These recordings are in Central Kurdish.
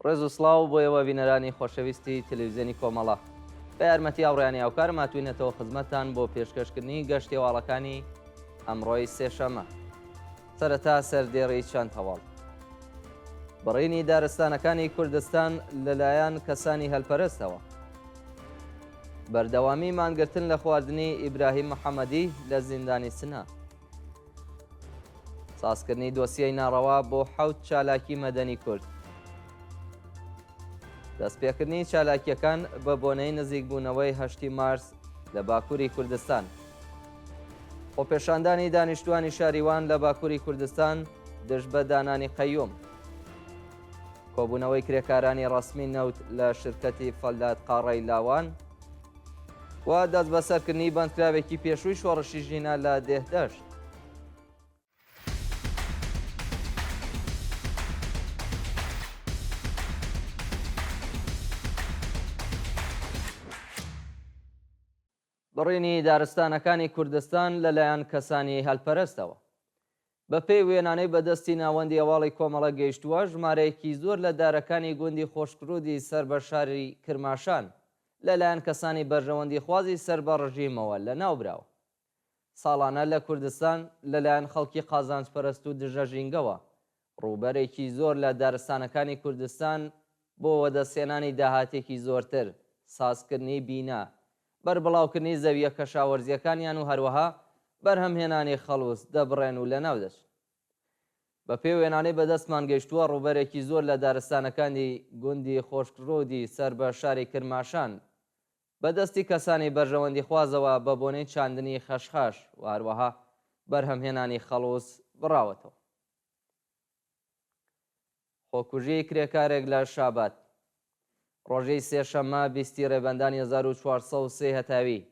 ڕێز و سڵاو بۆ ئێوە بینەرانی خۆشەویستی تەلەویزیۆنی کۆمەڵە. بە یارمەتی هاوڕێیانی هاوکارم هاتووینەتەوە خزمەتتان بۆ پێشکەشکردنی گەشتێواڵەکانی ئەمڕۆی سێشەممە. سەرەتا سەردێڕی چەند هەواڵ. بڕینی دارستانەکانی کوردستان لەلایەن کەسانی هەلپەرستەوە. بەردەوامی مانگرتن لە خواردنی ئیبراهیم محەمەدی لە زیندانی سنە. سازکردنی دۆسیەی ناڕەوا بۆ حەوت چالاکی مەدەنی کورد. دەستپێکردنی چالاکییەکان بە بۆنەی نزیکبوونەوەی هەشتی مارس لە باکووری کوردستان. خۆپێشاندانی دانیشتوانی شاری وان لە باکووری کوردستان دژ بە دانانی قەیوم. کۆبوونەوەی کرێکارانی ڕەسمی نەوت لە شرکەتی فەلات قاڕەی لاوان و دەستبەسەرکردنی بەندکراوێکی پێشووی شۆڕشی ژینا لە دێهدەشت. بڕینی دارستانەکانی کوردستان لەلایەن کەسانی هەلپەرستەوە. بەپێی وێنانەی بەدەستی ناوەندی هەواڵی کۆمەڵە گەیشتووە، ژمارەیەکی زۆر لە دارەکانی گوندی خۆشکرودی سەر بە شاری کرماشان لەلایەن کەسانی بەرژەوەندیخوازی سەر بە ڕژیمەوە لەناوبراوە. ساڵانە لە کوردستان لەلایەن خەڵکی قازانجپەرست و دژە ژینگەوە ڕووبەرێکی زۆر لە دارستانەکانی کوردستان بۆ وەدەستهێنانی داهاتێکی زۆرتر، سازکردنی بینا، بەربڵاوکردنی زەوییە کەشاوەرزییەکانیان و هەروەها بەرهەمهێنانی خەڵوز دەبڕێن و لەناودەچن. بەپێی وێنانەی بەدەستمان گەیشتووە، ڕووبەرێکی زۆر لە دارستانەکانی گوندی خۆشکڕوودی سەر بە شاری کرماشان بە دەستی کەسانی بەرژەوەندیخوازەوە بە بۆنەی چاندنی خەشخاش و هەروەها بەرهەمهێنانی خەڵوز بڕاوەتەوە. خۆکوژیی کرێکارێک لە شاباد. ڕۆژی سێشەممە بیستی ڕێبەندانی 1403 هەتاوی،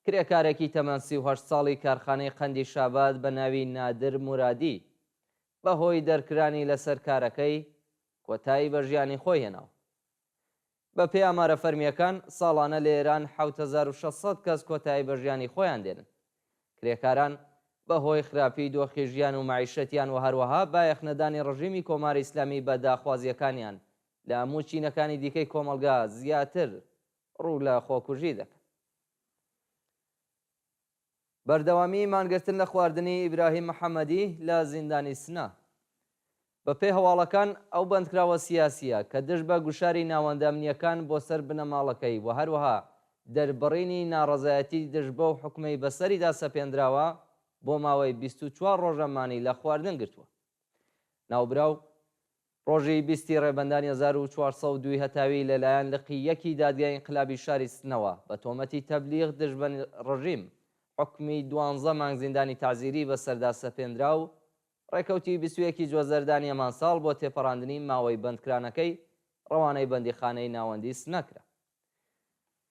کرێکارێکی تەمەن 38 ساڵی کارخانەی قەندی شاباد بە ناوی نادر مورادی بە هۆی دەرکرانی لەسەر کارەکەی کۆتایی بە ژیانی خۆی هێناوە. بەپێی ئامارە فەرمییەکان، ساڵانە لە ئێران 7600 کەس کۆتایی بە ژیانی خۆیان دێنن. کرێکاران بە هۆی خراپیی دۆخی ژیان و مەعیشەتیان و هەروەها بایەخنەدانی ڕژیمی کۆماری ئیسلامی بە داخوازییەکانیان لە هەموو چینەکانی دیکەی کۆمەڵگا زیاتر ڕوو لە خۆکوژی دەکەن. بەردەوامیی مانگرتن لە خواردنی ئیبراهیم محەمەدی لە زیندانی سنە. بەپێی هەواڵەکان، ئەو بەندکراوە سیاسییە کە دژ بە گوشاری ناوەندە ئەمنییەکان بۆ سەر بنەماڵەکەی و هەروەها دەربڕینی ناڕەزایەتی دژ بەو حوکمەی بەسەریدا سەپێندراوە، بۆ ماوەی 24 ڕۆژە مانی لە خواردن گرتووە. ناوبراو ڕۆژی 20 ی ڕێبەندانی 1402 ی هەتاوی لە لایەن لقی یەکی دادگای ئینقلابی شاری سنەوە بە تۆمەتی تەبلیغ دژ بە ڕژیم حوکمی دوانزە مانگ زیندانی تەعزیری بەسەردا سەپێندرا و ڕێکەوتی 21 ی جۆزەردانی هەمان ساڵ بۆ تێپەڕاندنی ماوەی بەندکرانەکەی ڕەوانەی بەندیخانەی ناوەندی سنە کرا.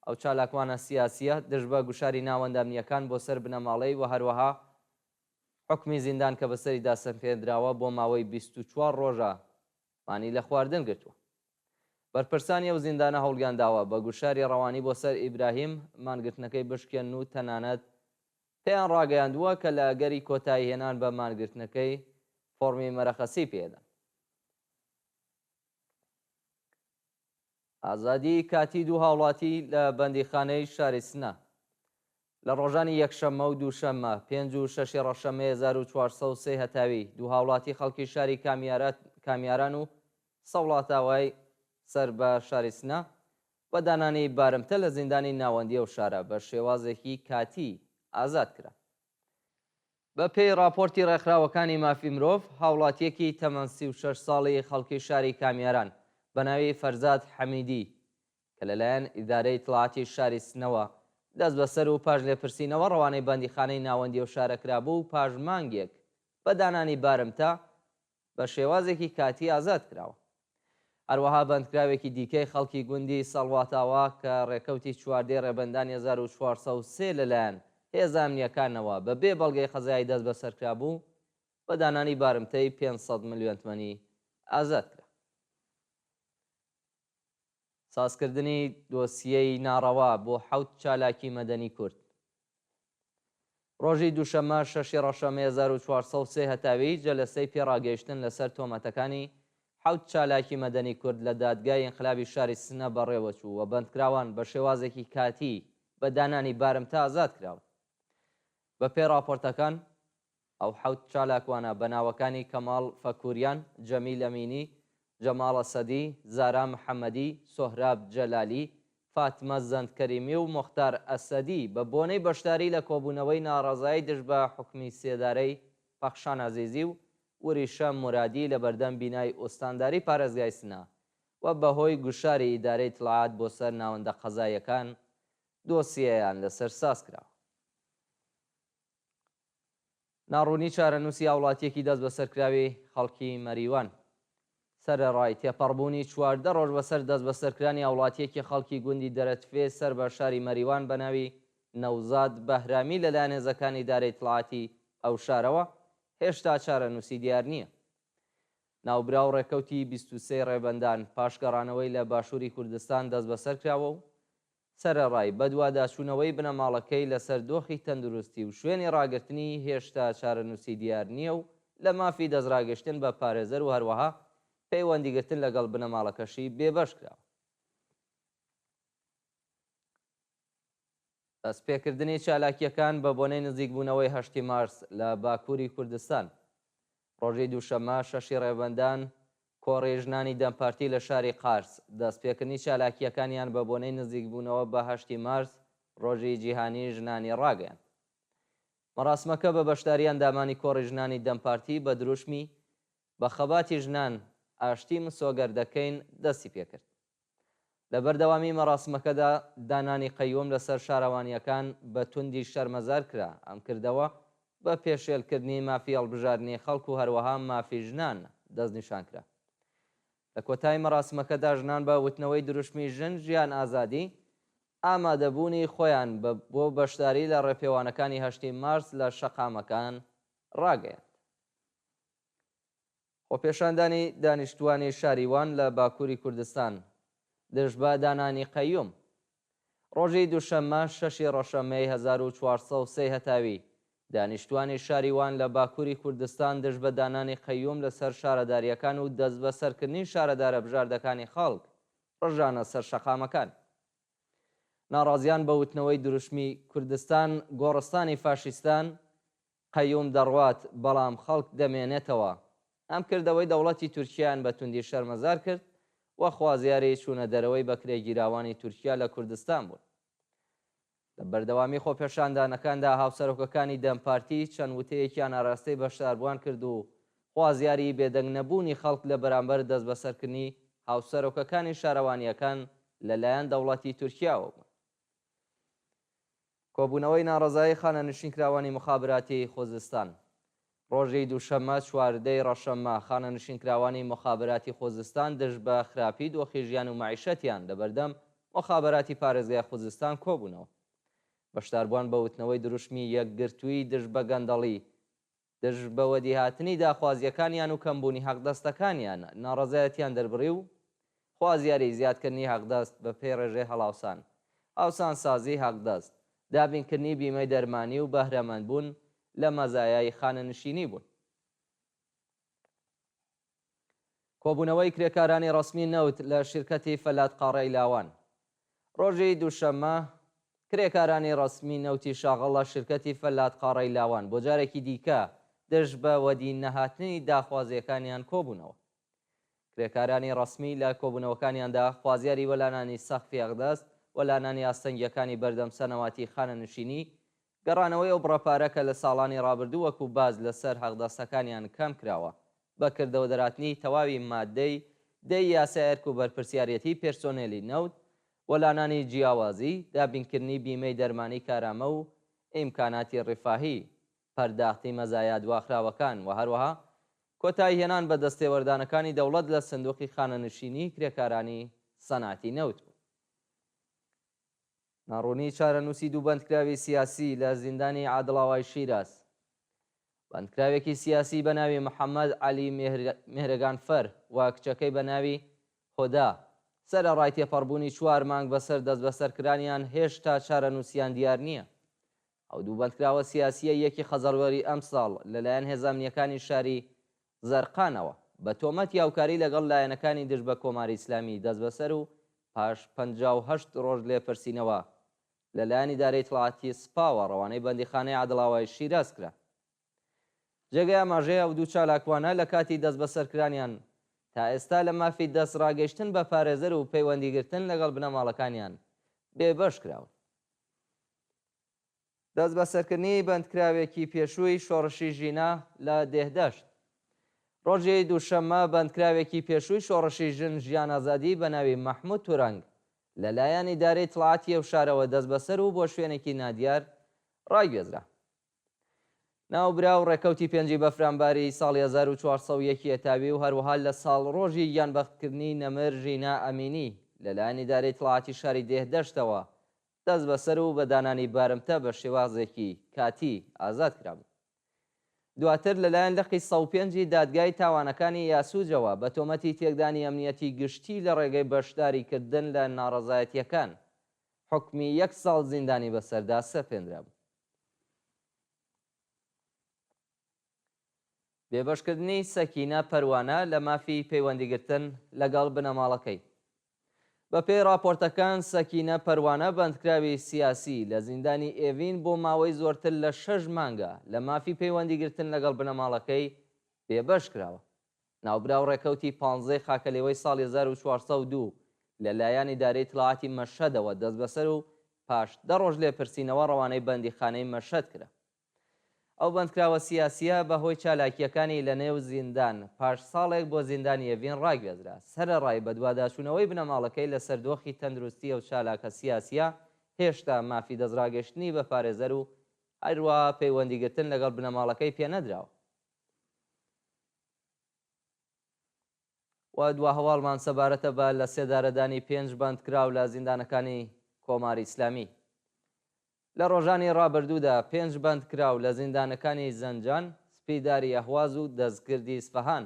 ئەو چالاکوانە سیاسییە دژ بە گوشاری ناوەندە ئەمنییەکان بۆ سەر بنەماڵەی و هەروەها حوکمی زیندان کە بەسەریدا سەپێندراوە بۆ ماوەی 24 ڕۆژە مانی لە خواردن گرتووە. بەرپرسانی ئەو زیندانە هەوڵیان داوە بە گوشاری ڕەوانی بۆ سەر ئیبراهیم مانگرتنەکەی بشکێنن و تەنانەت پێیان ڕاگەیاندووە کە لە ئەگەری کۆتاییهێنان بە مانگرتنەکەی فۆڕمی مەرەخەسی پێدەن. ئازادیی کاتیی دوو هاوڵاتی لە بەندیخانەی شاری سنە لە ڕۆژانی یەکشەممە و دووشەممە پێنج و شەشی ڕەشەممەی 1403 هەتاوی دوو هاوڵاتی خەڵکی شاری کامیاران و سەوڵاتاوای سەر بە شاری سنە بە دانانی بارمتە لە زیندانی ناوەندی ئەو شارە بە شێوازێکی کاتی ئازاد کران. بە پێی ڕاپۆرتی ڕێکخراوەکانی مافی مرۆڤ، هاوڵاتییەکی تەمەن 36 ساڵی خەڵکی شاری کامیاران بە ناوی فەرزاد حەمیدی کە لەلایەن ئیدارەی ئیتڵاعاتی شاری سنەوە دەستبەسەر و پاش لێپرسینەوە ڕەوانەی بەندیخانەی ناوەندی ئەو شارە کرابوو و پاش مانگێک بە دانانی بارمتە بە شێوازێکی کاتی ئازاد کراوە. هەروەها بەندکراوێکی دیکەی خەڵکی گوندی سەڵواتاوا کە ڕێکەوتی چواردەی ڕێبەندانی 1403 لەلایەن هێزە ئەمنییەکانەوە بە بێ بەڵگەی قەزایی دەستبەسەرکرابوو، بە دانانی بارمتەی 500 ملیۆن تمەنی ئازاد کرا. سازکردنی دۆسیەی ناڕەوا بۆ حەوت چالاکی مەدەنی کورد. ڕۆژی دووشەممە شەشی ڕەشەمەی 1403 هەتاوی جەلەسەی پێڕاگەیشتن لەسەر تۆمەتەکانی حەوت چالاکی مەدەنی کورد لە دادگای ئینقلابی شاری سنە بەڕێوەچوو و بەندکراوان بە شێوازێکی کاتی بە دانانی بارمتە ئازاد کراون. بەپێی ڕاپۆرتەکان، ئەو حەوت چالاکوانە بە ناوەکانی کەماڵ فەکوریان، جەمیل ئەمینی، جەماڵ ئەسەدی، زارا محەمەدی، سۆهراب جەلالی، فاتمە زەندکەریمی و موختار ئەسەدی بە بۆنەی بەشداری لە کۆبوونەوەی ناڕەزایی دژ بە حوکمی سێدارەی پەخشان عەزیزی و وریشە مورادی لە بەردەم بینای ئوستانداری پارێزگای سنە و بەهۆی گوشاری ئیدارەی ئیتڵاعات بۆ سەر ناوەندە قەزاییەکان دۆسیەیان لەسەر ساز کراوە. ناڕوونی چارەنووسی هاوڵاتییەکی دەستبەسەرکراوی خەڵکی مەریوان. سەرەڕای تێپەڕبوونی 14 ڕۆژ بەسەر دەستبەسەرکرانی هاوڵاتییەکی خەڵکی گوندی دەرەتفێ سەر بە شاری مەریوان بە ناوی نەوزاد بەهرامی لەلایەن هێزەکانی ئیدارەی ئیتڵاعاتی ئەو شارەوە، هێشتا چارەنووسی دیار نییە. ناوبراو ڕێکەوتی 23 ڕێبەندان پاش گەڕانەوەی لە باشووری کوردستان دەستبەسەر کراوە و سەرەڕای بەدواداچوونەوەی بنەماڵەکەی لەسەر دۆخی تەندروستی و شوێنی ڕاگرتنی هێشتا چارەنووسی دیار نییە و لە مافی دەستڕاگەیشتن بە پارێزەر و هەروەها پەیوەندیگرتن لەگەڵ بنەماڵەکەشی بێبەش کراوە. دەستپێکردنی چالاکییەکان بە بۆنەی نزیکبوونەوەی هەشتی مارس لە باکووری کوردستان. ڕۆژی دووشەممە شەشی ڕێبەندان، کۆڕی ژنانی دەم پارتی لە شاری قارس، دەستپێکردنی چالاکییەکانیان بە بۆنەی نزیکبوونەوە بە هەشتی مارس، ڕۆژی جیهانیی ژنانی ڕاگەیاند. مەراسمەکە بە بەشداری ئەندامانی کۆڕی ژنانی دەم پارتی بە دروشمی بە خەباتی ژنان ئاشتی مسۆگەر دەکەین دەستی پێکرد. لە بەردەوامی مەراسمەکەدا دانانی قەیوم لەسەر شارەوانییەکان بە توندی شەرمەزار کرا، ئەم کردەوە بە پێشێلکردنی مافی هەڵبژاردنی خەڵک و هەروەها مافی ژنان دەستنیشان کرا. لە کۆتایی مەراسمەکەدا ژنان بە وتنەوەی دروشمی ژن ژیان ئازادی ئامادەبوونی خۆیان بە بۆ بەشداری لە ڕێپێوانەکانی هەشتی مارس لە شەقامەکان ڕاگەیاند. خۆپێشاندانی دانیشتووانی شاری وان لە باکووری کوردستان دژ بە دانانی قەیوم ڕۆژی دووشەممە شەشی ڕەشەممەی 1403 هەتاوی، دانیشتووانی شاری وان لە باکووری کوردستان دژ بە دانانی قەیوم لەسەر شارەدارییەکان و دەستبەسەرکردنی شارەدارە بژاردەکانی خەڵک ڕژانە سەر شەقامەکان. ناڕازیان بە وتنەوەی دروشمی کوردستان گۆڕستانی فاشیستان قەیوم دەڕوات، بەڵام خەڵک دەمێنێتەوە. ئەم کردەوەی دەوڵەتی تورکیایان بە توندی شەرمەزار کرد و خوازیاری چوونە دەرەوەی بەکرێگیراوانی تورکیا لە کوردستان بوون. لە بەردەوامی خۆپێشاندانەکاندا هاوسەرۆکەکانی دەم پارتی چەند وتەیەکیان ئاراستەی بەشداربووان کرد و خوازیاری بێدەنگ نەبوونی خەڵک لە بەرامبەر دەستبەسەرکردنی هاوسەرۆکەکانی شارەوانییەکان لە لایەن دەوڵەتی تورکیاوە بوون. کۆبوونەوەی ناڕەزایی خانەنشینکراوانی موخابراتی خوزستان ڕۆژی دووشەممە 14 ی ڕەشەممە خانەنشینکراوانی موخابراتی خوزستان دژ بە خراپی دۆخی ژیان و مەعیشەتیان لەبەردەم موخابراتی پارێزگای خوزستان کۆبوونەوە. بەشداربووان بە وتنەوەی دروشمی یەکگرتوویی دژ بە گەندەڵی، دژ بە وەدیهاتنی داخوازییەکانیان و کەمبوونی حەقدەستەکانیان ناڕەزایەتیان دەربڕی و خوازیاری زیادکردنی حەقدەست بە پێی ڕێژەی هەڵاوسان، هاوسانسازیی حەقدەست، دابینکردنی بیمەی دەرمانی و بەهرەمەندبوون لە مەزایای خانەنشینی بوون. کۆبوونەوەی کرێکارانی ڕەسمی نەوت لە شیرکەتی فەلات قاڕەی لاوان ڕۆژی دووشەممە کرێکارانی ڕەسمی نەوتی شاغڵ لە شیرکەتی فەلات قاڕەی لاوان بۆ جارێکی دیکە دژ بە وەدی نەهاتنی داخوازییەکانیان کۆبوونەوە. کرێکارانی ڕەسمی لە کۆبوونەوەکانیاندا خوازیاری وەلانانی سەقفی ئەقدەست، وەلانانی ئاستەنگییەکانی بەردەم سەنەواتی خانەنشینی، گەڕانەوەی ئەو بڕە پارە کە لە ساڵانی ڕابردوو وەکو باج لە سەر حەقدەستەکانیان کەم کراوە، بە کردەوە دەرهاتنی تەواوی ماددەی دە ی یاسای ئەرک و بەرپرسیاریەتی پێرسۆنێلی نەوت، وەلانانی جیاوازی، دابینکردنی بیمەی دەرمانی کارامە و ئیمکاناتی ڕیفاهی، پەرداختی مەزایا دواخراوەکان و هەروەها کۆتاییهێنان بە دەستێوەردانەکانی دەوڵەت لە سندوقی خانەنشینیی کرێکارانی سەنعەتی نەوت بوو. ناڕوونیی چارەنووسی دوو بەندکراوی سیاسی لە زیندانی عادڵاوای شیراز. بەندکراوێکی سیاسی بە ناوی محەممەد عەلی مێهرەگانفەر و کچەکەی بە ناوی هۆدا، سەرەڕای تێپەڕبوونی چوار مانگ بەسەر دەستبەسەرکرانیان هێشتا چارەنووسیان دیار نییە. ئەو دوو بەندکراوە سیاسییە یەکی خەزەڵوەری ئەمساڵ لەلایەن هێزە ئەمنییەکانی شاری زەرقانەوە. بە تۆمەتی هاوکاری لەگەڵ لایەنەکانی دژ بە کۆماری ئیسلامی دەستبەسەر و پاش 58 ڕۆژ لێپرسینەوە لە لایەن ئیدارەی ئیتڵاعاتی سپاوە ڕەوانەی بەندیخانەی عادڵاوای شیراز کرا. جێگەی ئاماژەیە ئەو دوو چالاکوانە لە کاتی دەستبەسەرکرانیان تا ئێستا لە مافی دەستڕاگەیشتن بە پارێزەر و پەیوەندیگرتن لەگەڵ بنەماڵەکانیان بێبەش کراون. دەستبەسەرکردنی بەندکراوێکی پێشووی شۆڕشی ژینا لە دێهدەشت. ڕۆژی دووشەممە بەندکراوێکی پێشووی شۆڕشی ژن ژیان ئازادی بە ناوی مەحموود تورەنگ لە لایەن ئیدارەی ئیتڵاعاتی ئەو شارەوە دەستبەسەر و بۆ شوێنێکی نادیار ڕاگوێزرا. ناوبراو ڕێکەوتی پێنجی بەفرانباری ساڵی 1401 ی هەتاوی و هەروەها لە ساڵڕۆژی گیانبەختکردنی نەمر ژینا ئەمینی لەلایەن ئیدارەی ئیتڵاعاتی شاری دێهدەشتەوە دەستبەسەر و بە دانانی بارمتە بە شێوازێکی کاتی ئازاد کرابوو. دواتر لەلایەن لقی 105 ی دادگای تاوانەکانی یاسوجەوە بە تۆمەتی تێکدانی ئەمنیەتی گشتی لە ڕێگەی بەشداریکردن لە ناڕەزایەتییەکان حوکمی یەک ساڵ زیندانی بەسەردا سەپێنرابوو. بێبەشکردنی سەکینە پەروانە لە مافی پەیوەندیگرتن لەگەڵ بنەماڵەکەی. بەپێی ڕاپۆرتەکان سەکینە پەروانە بەندکراوی سیاسی لە زیندانی ئێڤین بۆ ماوەی زۆرتر لە شەش مانگە لە مافی پەیوەندیگرتن لەگەڵ بنەماڵەکەی بێبەش کراوە. ناوبراو ڕێکەوتی پانزەی خاکەلێوەی ساڵی 1402 لە لایەن ئیدارەی ئیتڵاعاتی مەشهەدەوە دەستبەسەر و پاش دە ڕۆژ لێپرسینەوە ڕەوانەی بەندیخانەی مەشهەد کرا. ئەو بەندکراوە سیاسییە بە هۆی چالاکییەکانی لە نێو زیندان، پاش ساڵێک بۆ زیندانی ئێڤین ڕاگوێزرا. سەرەڕای بەدواداچوونەوەی بنەماڵەکەی لەسەر دۆخی تەندروستی ئەو چالاکە سیاسییە، هێشتا مافی دەستڕاگەیشتنی بە پارێزەر و هەروەها پەیوەندیگرتن لەگەڵ بنەماڵەکەی پێنەدراوە. و دوا هەواڵمان سەبارەتە بە لەسێدارەدانی پێنج بەندکراو لە زیندانەکانی کۆماری ئیسلامی. لە ڕۆژانی ڕابردوودا پێنج بەندکراو لە زیندانەکانی زەنجان، سپیداری ئەهواز و دەستگردی ئیسفەهان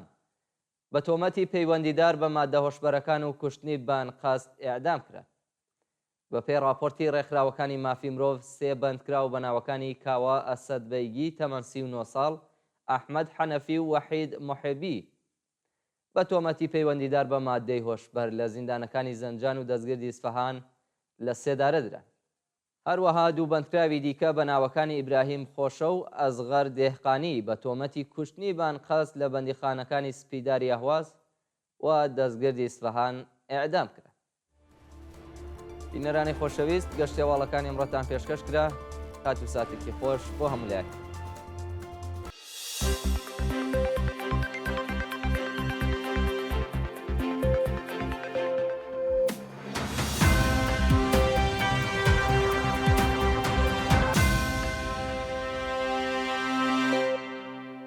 بە تۆمەتی پەیوەندیدار بە ماددە هۆشبەرەکان و کوشتنی بە ئەنقەست ئێعدام کران. بەپێی ڕاپۆرتی ڕێکخراوەکانی مافی مرۆڤ، سێ بەندکراو بە ناوەکانی کاوە ئەسەدبەیگی تەمەن 39 ساڵ، ئەحمەد حەنەفی و وەحید موحێبی بە تۆمەتی پەیوەندیدار بە ماددەی هۆشبەر لە زیندانەکانی زەنجان و دەستگردی ئیسفەهان لە سێدارە دران. هەروەها دوو بەندکراوی دیکە بە ناوەکانی ئیبراهیم خۆشە و ئەسغەر دێهقانی بە تۆمەتی کوشتنی بە ئەنقەست لە بەندیخانەکانی سپیداری ئەهواز و دەستگردی ئیسفەهان ئێعدام کران. بینەرانی خۆشەویست گەشتێواڵەکانی ئەمڕۆتان پێشکەش کرا. کات و ساتێکی خۆش بۆ هەموو لایەک.